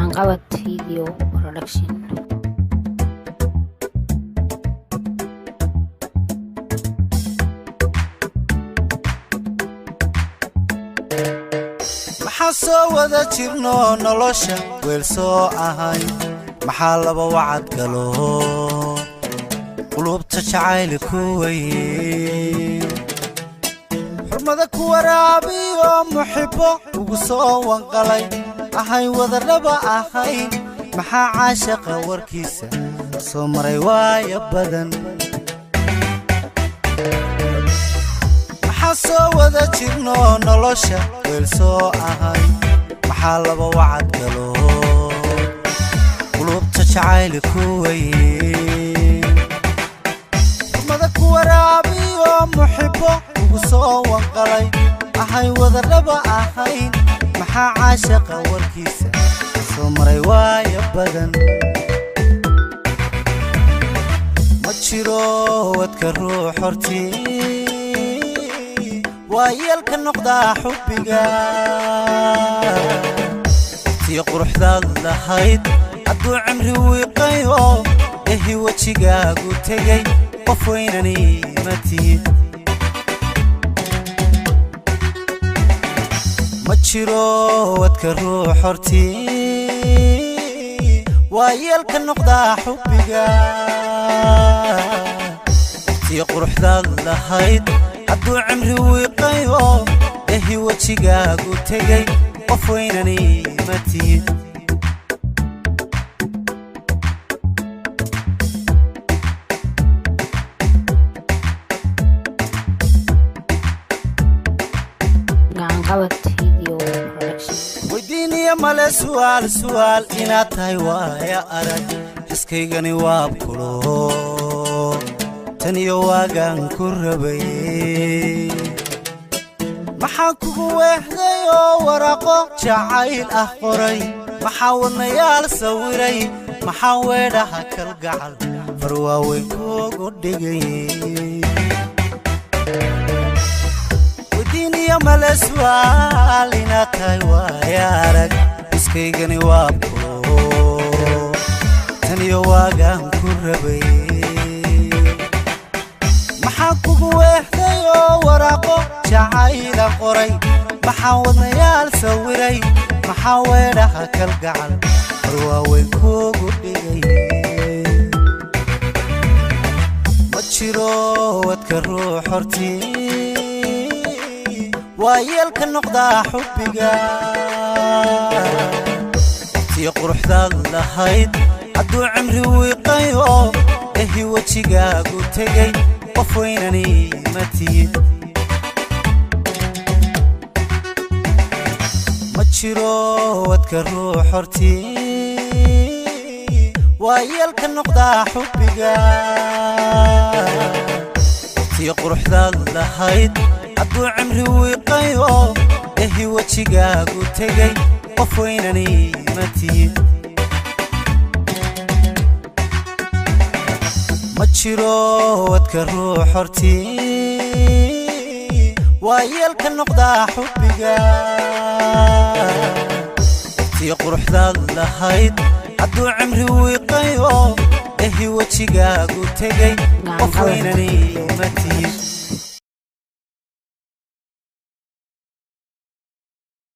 Gacanqabad Video Production. Maxaa soo wada jirno nolosha weel soo ahay? Maxaa laba wacad galo qulubta jacayli ku weye, xurmada ku waraabiyo, muxibbo ugu soo wanqalay ahayn, wadadhaba ahayn? Maxaa caashaqa warkiisa soo maray waaya badan? Maxaa soo wada jirno nolosha weel soo ahay? Maxaa laba wacad galo qulubta jacayli ku weye, xurmada ku waraabiyo, muxibbo ugu soo wanqalay ahayn, wadadhaba ahayn? Maxaa caashaqa warkiisa soo maray waaya badan? Ma jiro wadka ruux hortii waa yeelka noqdaa xubbiga. Tii quruxdaad lahayd hadduu cimri wiiqayo, ehi wejigaagu tegey, qof weynani ma tihid. Ma jiro wadka ruux hortii waa yeelka noqdaa xubbiga. Tii quruxdaad lahayd hadduu cimri wiiqayo, ehi wejigaagu tegey, qof weynani ma tihid. Gacanqabad Video Production. Weydiiniya male su'aal, su'aal inaad tahay waaya arag. Xiskaygani waab kulo tan iyo waagaan ku rabay. Maxaan kugu weexday oo waraaqo jacayl ah qoray? Maxaa wadnayaal sawiray? Maxaa weedhaha kalgacal far waaweyn kuugu dhigay? Weydiiniya male su'aal inaad tahay waaya arag. Iskaygani waa kulo tan iyo waagaan ku rabay. Maxaan kugu weexday oo waraaqo jacayla qoray? Maxaa wadnayaal sawiray? Maxaa weedhaha kalgacal far waaweyn kuugu dhigay? Ma jiro wadka ruux hortii waa yeelka noqdaa xubbiga. Tii quruxdaad lahayd hadduu cimri wiiqayo, ehi wejigaagu tegey, qof weynani ma tihid. Ma jiro wadka ruux hortii waa yeelka noqdaa xubbiga. Tii quruxdaad lahayd hadduu cimri wiiqayo, ehi wejigaagu tegey, qof weynani ma tihid. Ma jiro wadka ruux hortii waa yeelka noqdaa xubbiga. Tii quruxdaad lahayd hadduu cimri wiiqayo, ehi wejigaagu tegey, qof weynani ma tihid.